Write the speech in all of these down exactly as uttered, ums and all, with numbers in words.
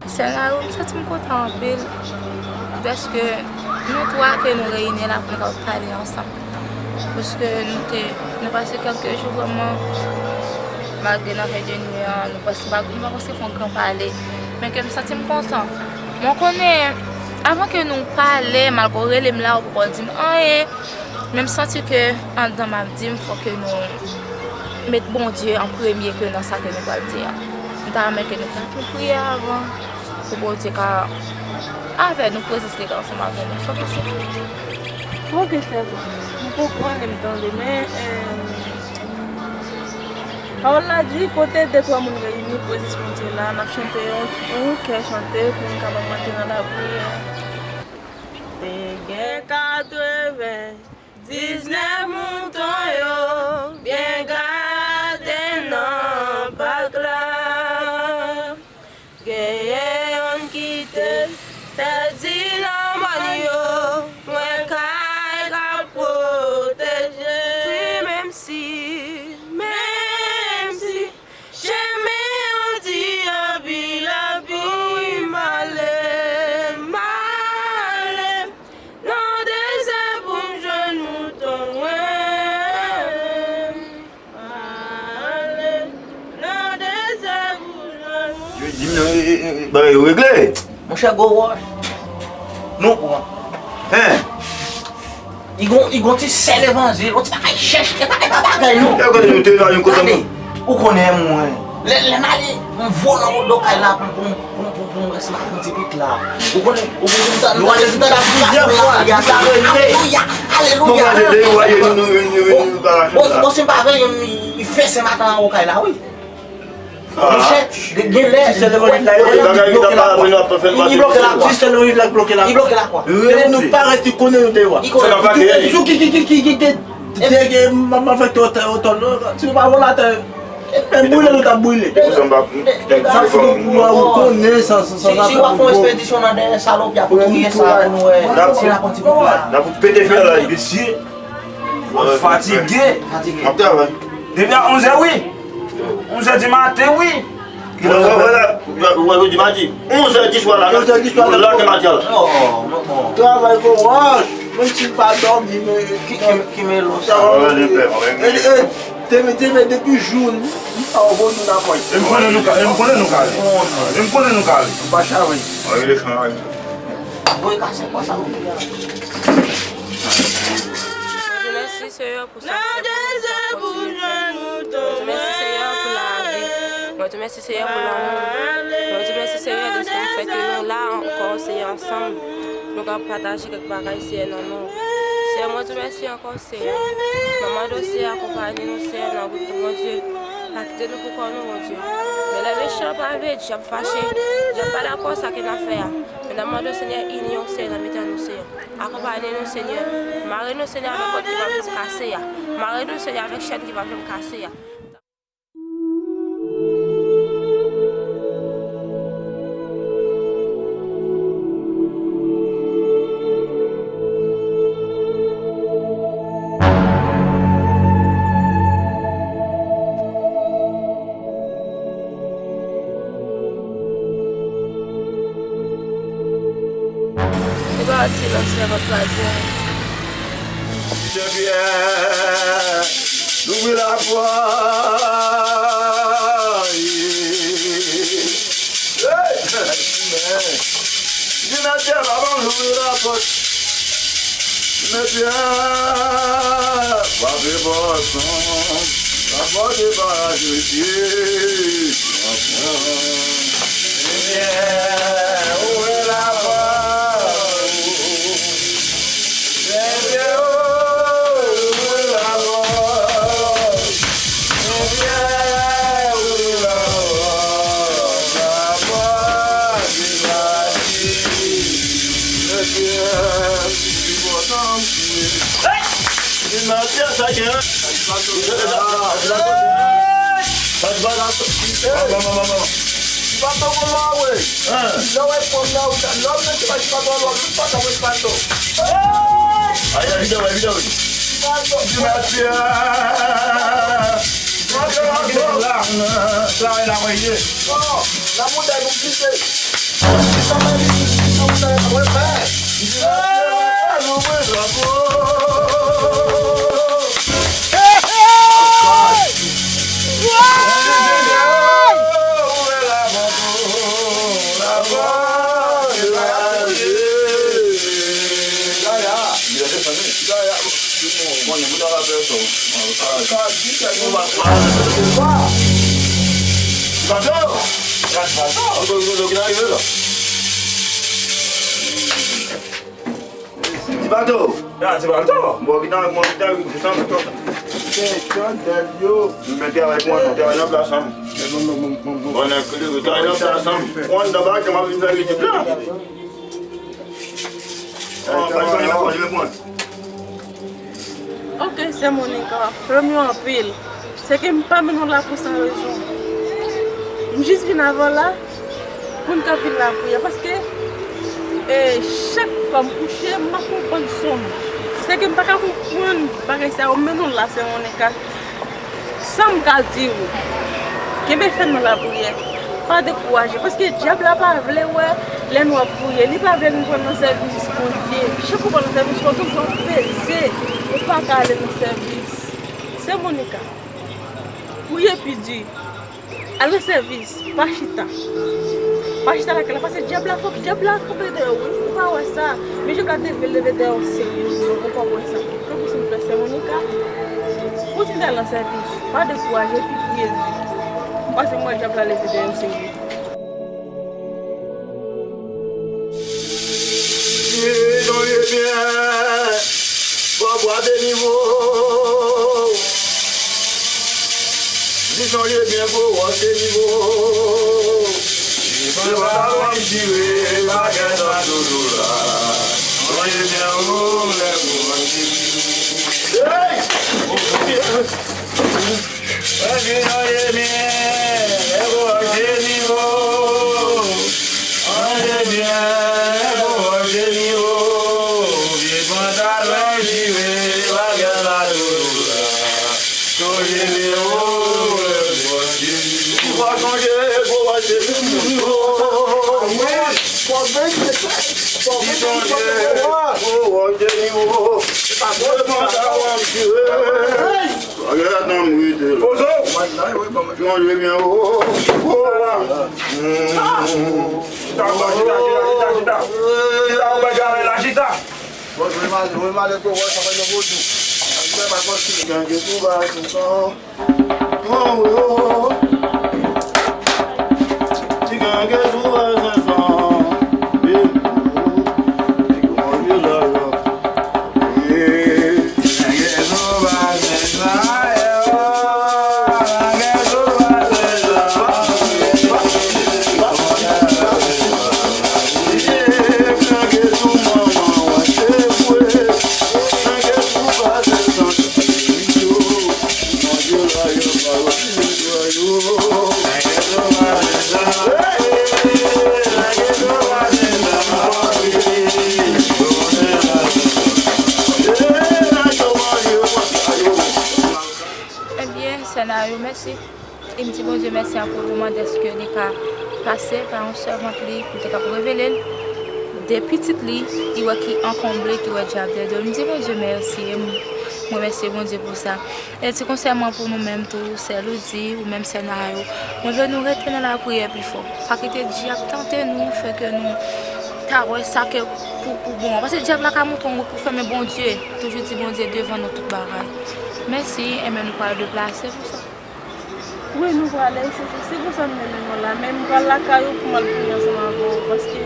Sè Nayou, m santi m kontan anpil dèske nou twa ke nou reyini la pou nou kapab pale ansanm. Paske nou te, nou pase kèlke jou vrèman, malgre nan fè de nwi an, nou pa, nou pa, nou pa prèske fè yon gran pale. Men ke m santi m kontan. Mwen konnen, avan ke nou pale, malgre w rele m la, ou poko di m anyen. Men m santi ke anndan m ap di m, fò ke nou met Bondye an premye ke nan sa ke nou pral di a. M ta renmen ke nou ta fè yon priyè avan, pou Bondye ka avè nou, prezans li ka ansanm avè nou. Sa w panse? Ok, sè, m poko konnen m tande, men, eh, pawòl la di, kote de twa moun reyini, prezans Bondye la, n ap chante yon, yon kè chante pou n kapab rantre nan lapriyè. Te gen katrevendiznèf mouton yo byen gade nan pak la. Genyen yonn ki te pèdi nan mòn yo, mwen kay ka pwoteje. Wi, menm si, menm si chemen an di anpil abim, ale, m ale nan dezè pou m jwenn mouton mwen. Ale nan dezè pou jwenn mouton. Yo di m nan, e, e, e, bagay yo regle. Monchè, gwo wòch. Nou pran. Hen. Li gon, li gon ti sèl levanjil, yon ti bagay chèch, e pa, e pa bagay nou. Yo konnen nou te la, nou kontan. Gade, ou konnen mwen. Lè, lè m ale, m vole anba do kay la pou, pou, pou, pou, pou m resi m ap pran ti pit la. Ou konnen, ou konnen m ta, m ta, m ta, m ta, alelouya, alelouya. Bon, bon, bon, si m pa veye, m, m fè senmatan anwo kay la, wi. Monchè, gen, gen lè, li bloke lakwa. Li bloke lakwa. Li bloke lakwa. Lè nou parèt, li konnen nou deyò. Li konnen. Ki, ki, ki, ki, ki, ki, ki, ki, ki, m ap fè tò, tò, tò, non, si nou pa vòlò atè, menm brile nou t ap brile. Sa fou pou ou konnen sa, sa, sa, sa. Si w ap fè yon ekspedisyon nan dèyè salopri, y ap touye sa pou nou wè. N ap pete fè la, mesye. Mwen fatige. Fatige. M ap travay. Depi a onzè, wi. Onzè di maten, wi. Mwen travay la, mwen, mwen, di maten. Onzè di swa la, onzè di swa la, lage maten la. Oh, non, non. Travay gwo wòch, menm si l pa dòmi, men ki, ki, ki melo sa. E, e, demen, demen, depi jou, m pa abone nan pòch. E m konnen nou ka, e m konnen nou ka ale. E m konnen nou ka ale. M pa chavri. Voye kase kwa sa. Mwen di mèsi, Seyè, pou sa w fè pou nou, sa w kontinye fè. Mwen di mèsi, Seyè, pou lavi. Mwen di mèsi, Seyè, pou lanmou. Mwen di mèsi, Seyè, dèske w fè ke nou la ankò, Seyè, ansanm. Nou ka pataje kèk bagay, Seyè, nan non w. Seyè, mwen di mèsi ankò, Seyè. Mwen mande w, Seyè, akonpaye nou, Seyè, nan wout nou, Bondye. Pa kite nou pou kò nou, Bondye. Men lè mechan pa vle, dyab fache, dyab pa dakò sa ke n ap fè a. Men n ap mande w, Senyè, ini w, Seyè, nan mitan nou, Seyè. Akonpaye nou, Senyè. Mare nou, Senyè, avèk kòd ki p ap janm kase a. Mare nou, Senyè, avèk chèn ki p ap janm kase a. Se pa ti lòt sèvant la di. Misye Pyè, louvri lapòt. Frape pòson, la pòte pa Jezi. Ouvri lapòt. Ouvri lapòt. Hey! Sa ki gen? Sa ki gen? Sa ki gen? Tibato gon la wi. Lè w wè fanm nan, lè w mete pa Tibato, lè w mete pa Tibato. Ay, ay, videyo, videyo. Tibato. Tibato. Tibato. La, la, la, la, la, la. Non, la montagne compliquée. Tibato! Tibato! Bon, ki tan, bon, ki tan, ki tan, ki tan. Men travay pou mwen, travay nan plas an. Bon, nèg, travay nan plas an. Ou anndan bak, m ap vin fè YouTube la. Bon, pa di anyen ankò, li reponn. Ok, sè Monica, premye anpil. Se ke m pa mennen w la pou san rezon. M jis vin avè w la pou n ka vin lapriyè. Paske, e, chak fwa m kouche, m ap konprann sonm. Se ke m pa ka konprann bagay sa yo, m mennen w la, sè Monica. Sa m ka di w, kenbe fèm nan lapriyè. Pa dekouraje, paske dyab la pa vle wè lè nou ap priye. Li pa vle nou pran nan sèvis Bondye. Chak ou pran nan sèvis, fò gen jan w peze. Ou pa ka ale nan sèvis. Sè Monica, priye pi di. Al nan sèvis. Pa chita. Pa chita lakay la, paske dyab la, fòk dyab la kanpe dèyè w, wi. Ou pa wè sa. Men dyab la te vle leve dèyè w serye, ou pa wè sa. Tanpri, silvouplè, sè Monica, kontinye al nan sèvis. Pa dekouraje, epi priye di. Paske m wè dyab la leve dèyè w serye. Sonje byen, Bòbwa de nivo. Li sonje byen gwo wòch de nivo. Se pantalon m chire, bagay sa toujou la. Sonje byen ou lè pou mwen di. Hey! Mwen di sonje byen, gwo wòch de nivo. Sonje byen, gwo wòch de nivo. Vye pantalon chire, bagay la toujou la. Sonje byen, ou lè pou mwen di. Ou pa sonje gwo wòch de nivo. Ou sonje gwo wòch de nivo. Vye pantalon chire. Pozo! Sonje byen, o, o, o. Chita, chita, chita, chita, chita. Chita, ou bay gade la, chita. Bon, mwen mal, mwen mal, e pou wè sa pa nan vodou. Mwen pa konn si ganje sou ba, sou son. O, o, o. Ti ganje sou ba, sou son. Ebyen, sè Nayou, mèsi. E m di Bondye mèsi ankò pou moman dèske li ka pase pa yon sèvant li, pou te kab revele l de pitit li, li wè ki ankonble, ki wè dyab dèyè do l. M di Bondye mèsi e m remèsye Bondye pou sa. E ti konsèy mwen pou nou menm tou, sè Loudy, ou menm sè Nayou, mwen vle nou rete nan lapriyè pi fò. Pa kite dyab tante nou, fè ke nou Ka wè sa ke pou, pou bon. Paske dyab la ka montre yon wout pou fè, men Bondye, toujou di Bondye devan nan tout bagay. Mèsi, enben nou pral deplase pou sa. Wi, nou prale, se, se pou sa m te menm la. Men m pral lakay ou pou m al priye ansanm avè w, paske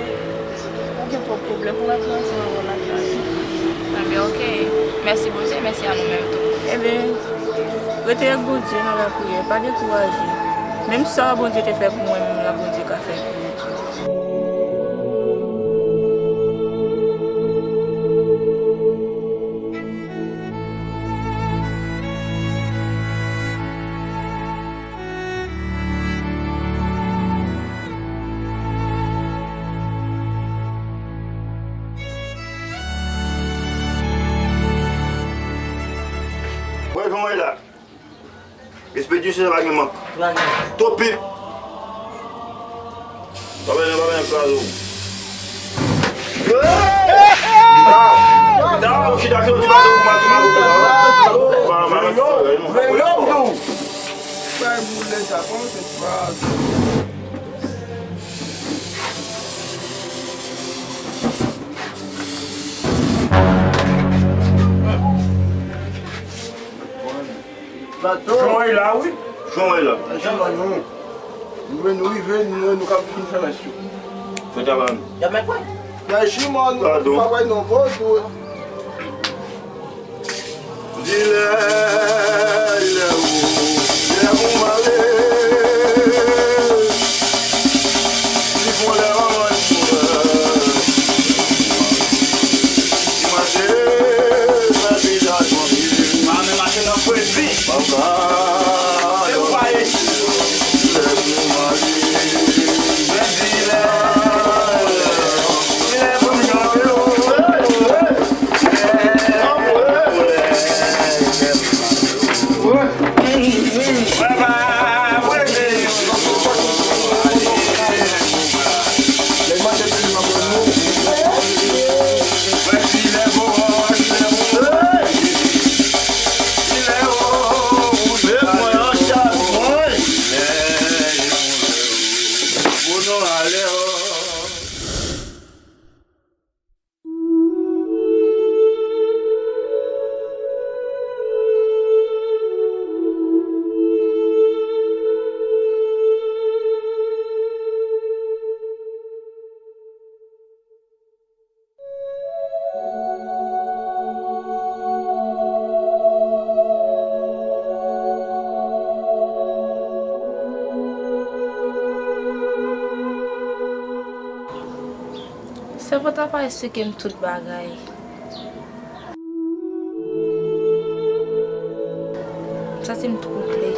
ou gen twòp pwoblèm, pou m al priye ansanm avè w lakay. Enben, oke. Mèsi Bondye, mèsi a nou menm tou. Enben, rete ak Bondye nan lapriyè, pa dekouraje. Menm sa Bondye te fè pou mwen, menm la Bondye ka fè pou ou tou. Wè jan w ye la. Espiritisye sa pa gen mank. Twòp pip. Pa bay nan, pa bay nan kraze w. Chita, chita, chita, chita. Bay boule sa, kòman se kraze? Jan w ye la, wi. Jan w ye la. Jan w ye nou. Nou, nou rive, nou, nou kab fin fè rès yo. Fè travay nou. Y ap mèt wè. Nan jimò, nou pa wè non vodou. Dilè, dilè, ou, dilè pou m ale. Li fon lè manman li fon lè. Li manje, fè vizaj manke. Pa men mache nan fredi. Papa, se ou pa ye. Dilè pou m ale. Men dilè. Sèvant la pa esplike m tout bagay. M santi m twouble.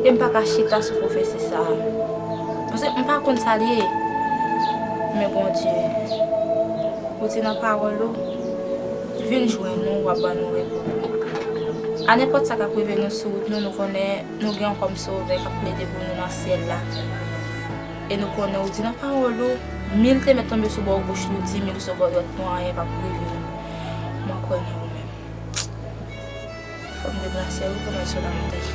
E m pa ka chita sou pwofesi sa a. Paske m pa konn sa l ye. Men Bondye, ou di nan pawòl ou, vin jwenn nou, w ap ban nou repo. A nenpòt sa k ap rive nou sou wout nou, nou konnen nou gen yon kòm Sovè k ap plede pou nou nan syèl la. E nou konnen ou di nan pawòl ou, mil te mèt tonbe sou bò goch nou, di mil sou bò dwèt nou, anyen p ap rive nou. Mwen kwè nan ou menm. Fò m deplase wi pou m al sou lamontann.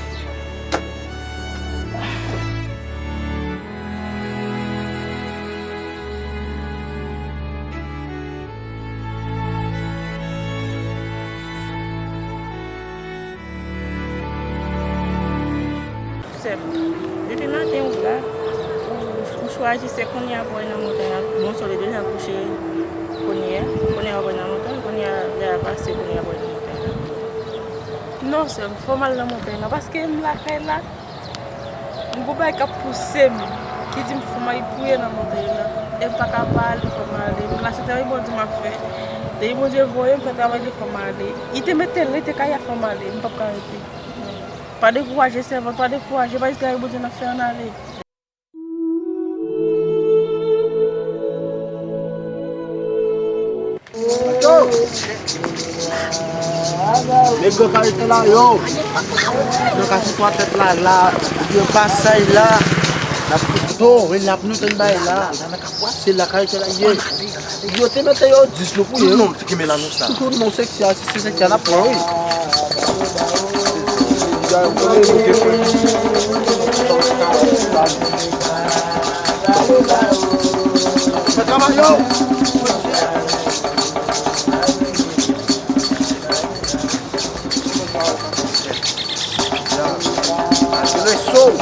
Sè m, depi maten ou la, ou, ou chwazi se kounye a pou w al nan montay la. Bon, solèy deja kouche kounye a. Kounye a w ap al nan montay, kounye a lè a pase, kounye a pou w al nan montay la. Non, sè m, fò m al nan montay la, paske m lakay la. M gon bagay k ap pouse m, ki di m fò m al priye nan montay la. E m pa ka pa ale, fò m ale. M la se travay Bondye m ap fè. Depi Bondye voye m fè travay li, fò m ale. Li te mete l, li te ka ye a, fò m ale. M p ap ka rete. Pa dekouraje, sèvant, pa dekouraje. Pa di travay Bondye n ap fè, ann ale. Yo! Nèg yo ka rete la, yo! Nan ka sou twa tèt la, la, yo pasay la. N ap kouto, wi, n ap nou tann bay la. Se la ka rete la, ye. Yo te mete yo dis lou pou yo. Tout non, se ki men la nou sa. Tout non, se ki a, se, se ki a n ap pran, wi. Ya, yo konnen nou te pran. Sa w te ka wè, se la. Fè travay yo. Adreso.